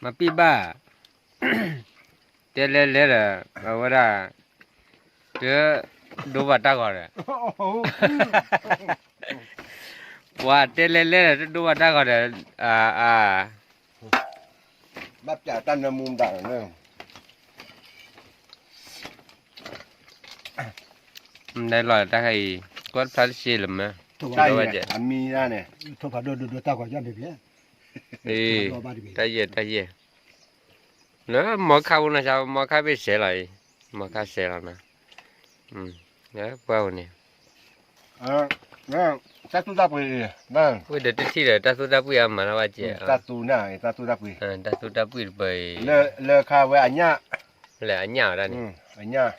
မၤပံၢ်ဘၣ်, တဲလဲၤလဲၤဒီး အဝဲဒၣ် တဒိဘၣ်တၢ်ဂီၤဒီး, ပှၤတဲလဲၤလဲၤဒီး တဒိဘၣ်တၢ်ဂီၤဒီး, အါ, အါ, ဘၣ်ပျးတၢ်နၢမူဒါလီၤ, နလီၤတၢ်ခါအံၤ, ကွၢ်ဖျါတစ့လၢၤမး, အမံၤဒၣ်န့ၣ်, တၢ်ယဲၢ်, တၢ်ယဲၢ်, လၢမီခါပူၤနီၤ ဆါ မီခါဘ့ၣ်စဲးလီၤအံၤ, မီခါစဲးလီၤနီၤ, ပှၢ်ပူၤန့ၣ်, တၢ်သူၣ်တၢ်ပှ့ၤ, ဝ့ၢ်ဒီးတထံၣ်ဒီး တၢ်သူၣ်တၢ်ပှ့ၤအါမးလၢဘၣ်ကဲ, တၢ်သူၣ်တၢ်ပှ့ၤ, တၢ်သူၣ်တၢ်ပှ့ၤတပၢၤအံၤ, လၢခါဝဲအညၣ်, လၢအညၣ်ဝဲဒၣ်န့ၣ်, အညၣ်,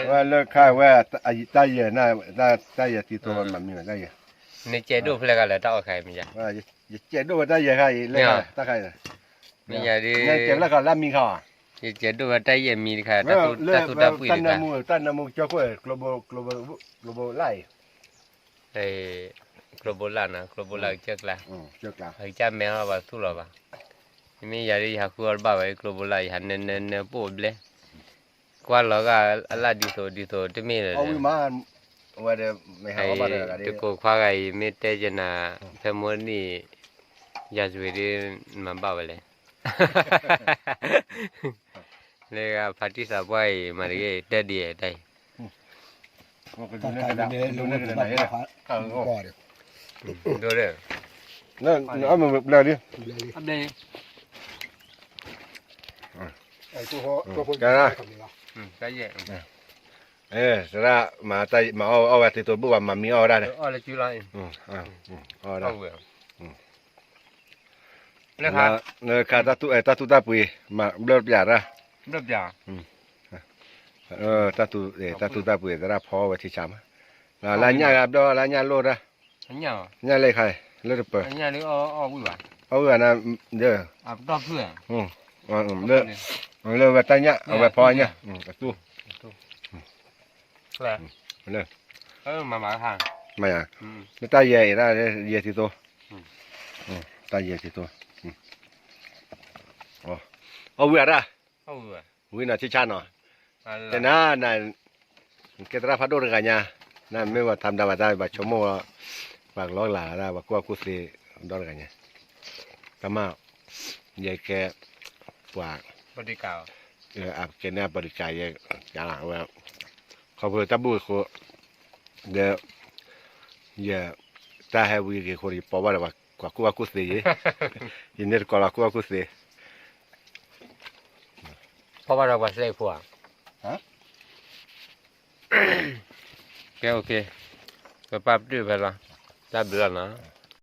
ဝဲလၢခါဝဲ, တၢ်ယဲၢ်, တၢ်ယဲၢ်သံသိမၤမံၤဝဲတၢ်ယဲၢ်, နကဲဒိၣ်ဖျဲၣ်ဂၤလၢတၢ်အီၣ်ခါအံၤမ့ၢ်ယါ, ယကဲဒိၣ်ဝဲတၢ်ယဲၢ်ခါအံၤ, လၢတၢ်ခါအံၤ, မ့ၢ်ယါဒ်, ကဲလၢခါလၢမံၤခါ, ယကဲဒိၣ်ဝဲတၢ်ယဲၢ်မံၤတခါ, တၢ်သူၣ်တၢ်ပှ့ၤတခါ, တၢ်နၢမူကၠိခိၣ်, ကျိဘိလၣ်အံၤ ကျိဘိလၣ်နီၤ, ကျိဘိလၣ်ကစၢၢ်ကျါ, အကစၢ်မဲဟီၣ်ဘၣ်သူၣ်လီၤဘၣ်, မ့ၢ်ယၤဒ်ယဟးဃုအီၤတဘၣ်ဝဲ ကျိဘိလၣ် ယဟးနၢနၢနၢပိၢ်ဘျဲ, ကွၢ်လီၤဂာ်အလၢ်ဒ်သိးဒ်သိးတမ့ၢ်လၢၤ, တကိးခွါဂၤအံၤ မ့ၢ်တဲကနၤ, ဖဲမိၢ်နံၤ, ယၤစွ့ၤဒ်မၤဘၣ်ဝဲလဲၣ် လၢဖါတံၢ်သးပှၢ်အံၤ မၤတဂ့ၤ တဲဒ်အံၤတၢ်အံၤ, ဒိၣ်ဒီး, နအီၣ်မ့ၢ်ဘျၢလံ, သရၣ်မၤအီၣ်ဝဲသ့သိဘိၣ်ဘၣ် မၤမံအီၣ်ဝဲဒၣ်န့ၣ်, လၢခါတၢ်သူၣ်တၢ်ပှ့ၤ မၤဘျၢပျၢ်တၢ်, တၢ်သူၣ်တၢ်ပှ့ၤ သရၣ်ဖီဝဲထံဆါမး, လၢညၣ်ဂၤဘျၢ လၢညၣ်လိၣ်တၢ်, ညၣ်လၢခါ လၢတပၢၤ, အီၣ်ဝံၣ်ဘၣ်နၤ, လၢဝဲတၢ်ညၣ် အဝဲဖီညၣ်, အသူၣ်, လၢ, မ့ၢ်တၢ်ယဲၢ်အံၤဒၣ် ယဲၢ်သံသိ, တၢ်ယဲၢ်သံသိ, အီၣ်ဝံၣ်အတၢ်, ဝံၣ်နီၤထံဆါနီၤ, တနၤနၤ, ကဲသရၣ်ဖးဒိၣ်တဂၤညါ, နမ့ၢ်ဝဲထါမတၤဘၣ်တၢ် ဘၣ်ဆိကမိၣ်, ပှၤကလီကလးတၢ် ပှၤကူၣ်ဘၣ်ကူၣ်သ့ဒီတဂၤညါ, တၢ်မၤ, ယကဲ, ပှၤ, ကဲန့ၣ်အပှၤဒံးကးယဲ, ဝဲ, ခီဖျိတၢ်ဘူၣ်အဃိ, ဒီး, ယ, တၢ်ဟဲဝံၤက့ၤအဃိ ယပိာ်ဘၣ်ဒီးပှၤကူၣ်ဘၣ်ကူၣ်သ့ယဲ, ယန့ၢ်တကိးလီၤကူၣ်ဘၣ်ကူၣ်သ့ ဖီဘၣ်ဒီးပှၤသ့ၣ်ဖိဧါ, ကဲ, ပပာ်ပတုာ်ဖဲလီၤ, တၢ်ဘျုးလီၤနီၤ.